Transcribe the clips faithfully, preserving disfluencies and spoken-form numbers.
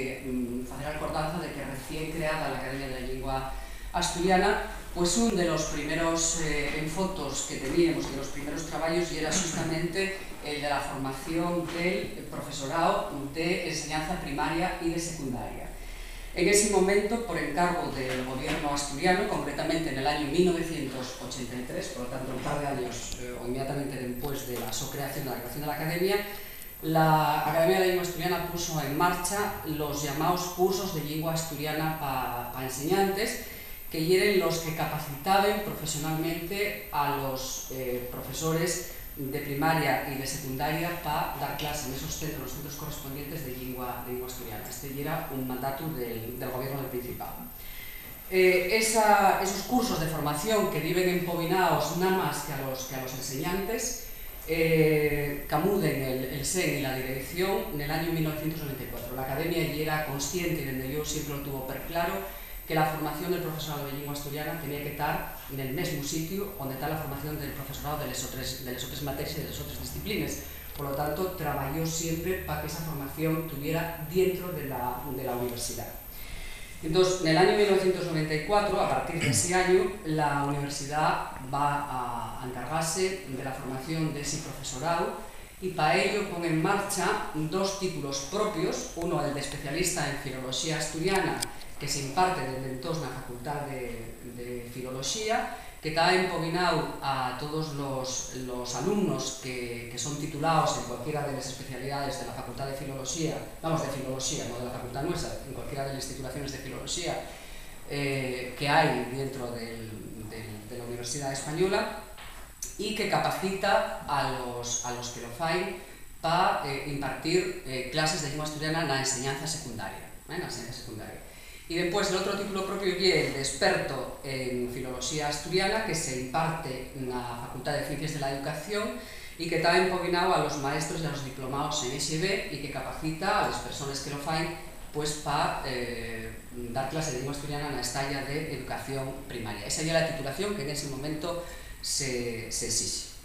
mm, facer a recordanza de que recién creada l'Academia de la Llingua Asturiana, pues un de los primeros, eh, enfotos que teníamos, de los primeros trabayos, yera xustamente el de la formación del profesorao de enseñanza primaria y de secundaria. En ese momento, por encargo del gobierno asturiano, concretamente en el año mil novecientos ochenta y tres, por lo tanto, un par de años, eh, o inmediatamente después de la so creación, de la creación de la Academia, la Academia de la Lengua Asturiana puso en marcha los llamaos cursos de llingua asturiana pa, pa enseñantes, que yeren los que capacitaben profesionalmente a los, eh, profesores de primaria y de secundaria pa dar clase en esos centros, los centros correspondientes de llingua, de llingua asturiana. Este yera un mandatu del, del gobierno del Principado. Eh, esa, esos cursos de formación que diben empobinaos nada más que a los, que a los enseñantes, eh, camuden el, el sen y la dirección nel año mil novecientos noventa y cuatro. La Academia yera consciente, y dende llueu siempre lo tuvo per claro, que la formación del profesorado de llingua asturiana tenía que tar nel mesmu sitiu onde ta la formación del profesorado de les otres, de les otres materias y de les otres disciplines. Por lo tanto, trabayó siempre pa que esa formación tuviera dientro de la, de la universidá. Entós, nel año mil novecientos noventa y cuatro, a partir d'esi añu, la universidá va a, a encargase de la formación d'esi profesorao, y pa ello pon en marcha dos títulos propios, uno, el d'especialista en filoloxía asturiana, que s'imparte dende entós na Facultá de, de Filoloxía, que ta empobináu a todos los, los alumnos que, que son titulaos en cualquiera de les especialidades de la Facultá de Filoloxía, vamos, de Filoloxía, no de la facultá nuestra, en cualquiera de les titulaciones de Filoloxía, eh, que hai dientro del, del, de la Universidá Española, y que capacita a los, a los que lo faen pa, eh, impartir, eh, clases de llingua asturiana na enseñanza secundaria, eh, na enseñanza secundaria. Y dempués, el otro título propio ye el d'experto en filoloxía asturiana, que se imparte na Facultá de Ciencias de la Educación y que ta empobináu a los maestros y a los diplomaos en S B y que capacita a les persones que lo faen, pues, pa, eh, dar clase de llingua asturiana na estaya de educación primaria. Esa ye la titulación que en ese momento se, se esixe.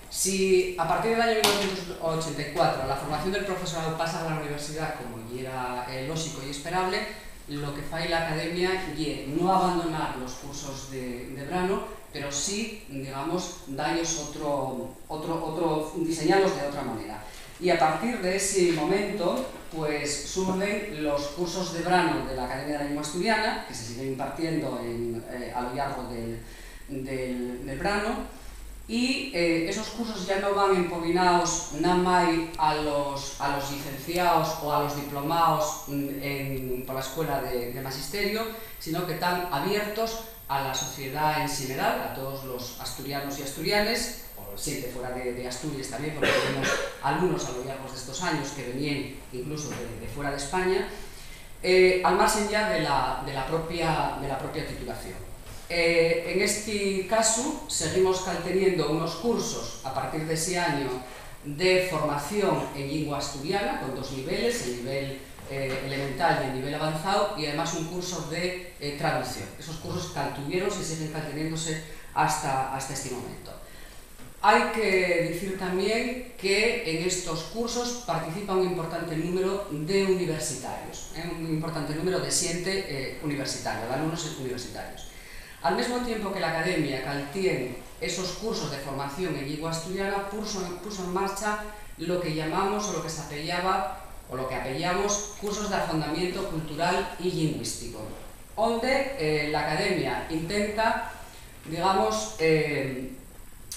Si a partir del año mil novecientos ochenta y cuatro la formación del profesorado pasa a la universidad, como yera, eh, lóxico y esperable, lo que fai la Academia ye no abandonar los cursos de, de brano, pero sí, digamos, dallos otro, otro, otro, diseñalos de otra manera. Y a partir de ese momento, pues, surgen los cursos de brano de la Academia de la Lengua Asturiana, que se siguen impartiendo en, eh, a lo llargo del, del, del brano, y, eh, esos cursos ya no van empobinaos namái a los, a los llicenciaos o a los diplomaos, mm, en, por la Escuela de, de Magisterio, sino que tán abiertos a la sociedá en xeneral, a todos los asturianos y asturianes, o xente fuera de, de Asturias también, porque tenemos alumnos a lo llargo de estos años que venían incluso de, de fuera de España, eh, al marxen ya de la, de la propia, de la propia titulación. Eh, en este caso, seguimos calteniendo unos cursos a partir de ese año de formación en llingua asturiana, con dos niveles, el nivel, eh, elemental y el nivel avanzado, y además un curso de, eh, traducción. Esos cursos caltuvieron y siguen calteniéndose hasta, hasta este momento. Hai que dicir tamién que en estos cursos participa un importante número de universitarios, eh, un importante número de xente, eh, universitaria, d'alumnos universitarios. Al mesmu tiempu que l'Academia caltién esos cursos de formación en llingua asturiana, puso, puso en marcha lo que llamamos o lo que s'apeyaba, o lo que apeyamos, cursos d'afondamientu cultural y llingüístico, onde, eh, l'Academia intenta, digamos, eh,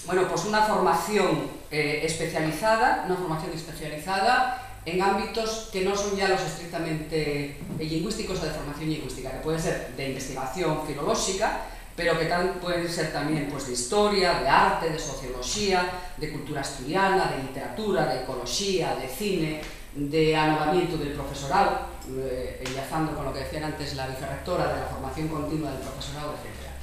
bueno, pues una formación, eh, especializada, una formación especializada en ámbitos que no son ya los estrictamente, eh, lingüísticos o de formación lingüística, que pueden ser de investigación filolóxica, pero que tan-, pueden ser también, pues, de historia, de arte, de socioloxía, de cultura asturiana, de literatura, de ecoloxía, de cine, de anovamientu del profesorado, eh, enllazando con lo que decían antes la vicerrectora de la formación continua del profesorado, etcétera.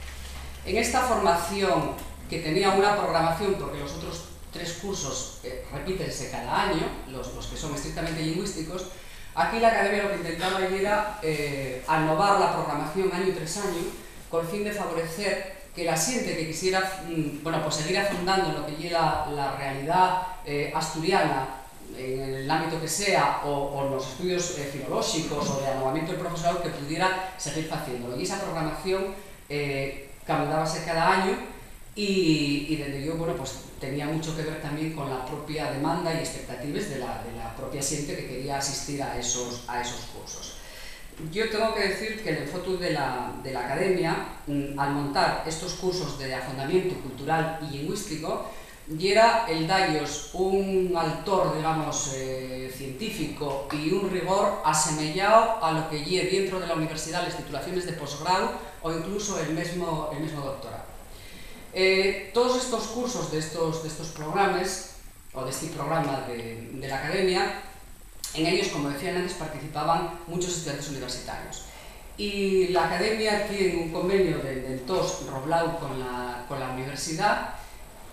En esta formación, que tenía una programación, porque los otros tres cursos, eh, repítense cada año, los, los que son estrictamente lingüísticos, aquí la Academia lo que intentaba era, eh, anovar la programación año tras año, col fin de favorecer que la xente que quisiera, mm, bueno, pues seguir afondando en lo que ye la, la realidá, eh, asturiana, en el ámbito que sea, o, o nos estudios, eh, filolóxicos o de alongamiento del profesorado, que pudiera seguir faciéndolo. Y esa programación, eh, camudábase cada año y, y dende yo, bueno, pues tenía mucho que ver también con la propia demanda y expectatives de la, de la propia xente que quería asistir a esos, a esos cursos. Yo tengo que decir que l'enfotu de la, de la academia, mm, al montar estos cursos de afondamiento cultural y lingüístico, yera el dallos un altor, digamos, eh, científico y un rigor asemeyao a lo que ye dientro de la universidá les titulaciones de posgrau o incluso el mesmo, el mesmo doctorado. Eh, todos estos cursos de estos, de estos programas, o de este programa de, de la academia, en ellos, como decían antes, participaban muchos estudiantes universitarios. Y la academia tiene un convenio de, de entós robláu con la, con la universidá,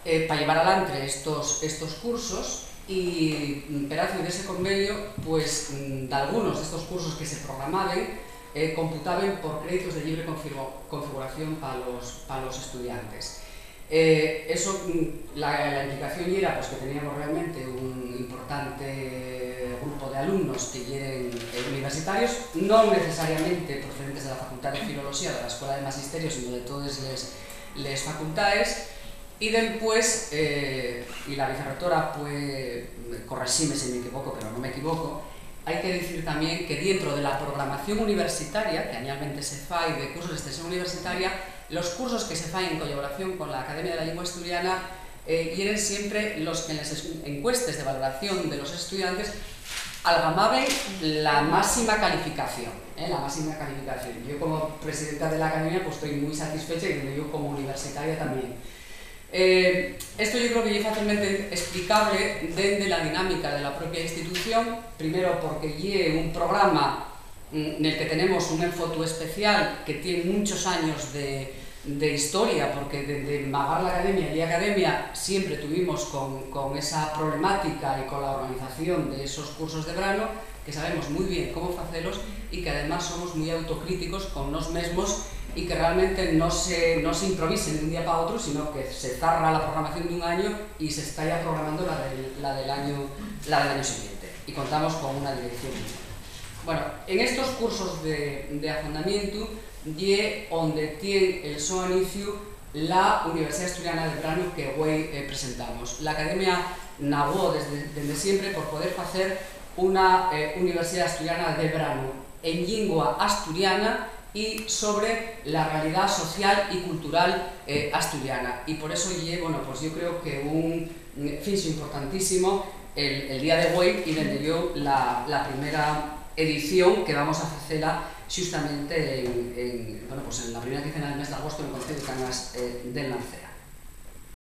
eh, pa llevar alantre estos, estos cursos, y, mm, per hacer ese convenio, pues, mm, d'algunos d'estos cursos que se programaben, eh, computaben por créditos de llibre confirmo-, configuración pa los, pa los estudiantes. Eh, eso, mm, la, la implicación yera, pues, que teníamos realmente un importante grupo de alumnos que yeren, eh, universitarios, non necesariamente procedentes de la Facultad de Filoloxía o de la Escuela de Magisterios, sino de todes les, les facultaes. Y dempués, eh, y la vicerrectora pue correxime si m'equivoco, pero non m'equivoco, hai que dicir tamién que dientro de la programación universitaria, que anualmente se fai de cursos de extensión universitaria, los cursos que se fai en collaboración con la Academia de la Llingua Asturiana, eh, yeren siempre los que en les es-, encuestes de valoración de los estudiantes algamaben la máxima calificación, eh, la máxima calificación. Yo, como presidenta de la academia, pues, estoy muy satisfecha y dende yo, como universitaria, también. Eh, esto yo creo que ye fácilmente explicable dende la dinámica de la propia institución, primero porque ye un programa, mm, nel que tenemos un enfotu especial que tien munchos años de, de historia, porque dende magar la academia y academia siempre tuvimos con, con esa problemática y con la organización de esos cursos de branu, que sabemos mui bien cómo facelos y que además somos mui autocríticos con nós mesmos y que realmente no se, no se improvisen de un día pa otru, sino que se zarra la programación d'un añu y se está ya programando la del, la del añu, la del añu siguiente. Y contamos con una dirección. Bueno, en estos cursos de, de afondamientu ye onde tien el so aniciu la Universidá Asturiana de Branu que güei, eh, presentamos. La academia naguó desde, dende siempre por poder facer una, eh, Universidá Asturiana de Branu en llingua asturiana y sobre la realidá social y cultural, eh, asturiana. Y por eso ye, bueno, pues yo creo que un, mm, finxu importantísimo el, el día de güei y dende yo la, la primera edición que vamos a facela xustamente en, en, bueno, pues en la primera quincena del mes d'agosto en el Conceyu de Cangas, eh, del Narcea.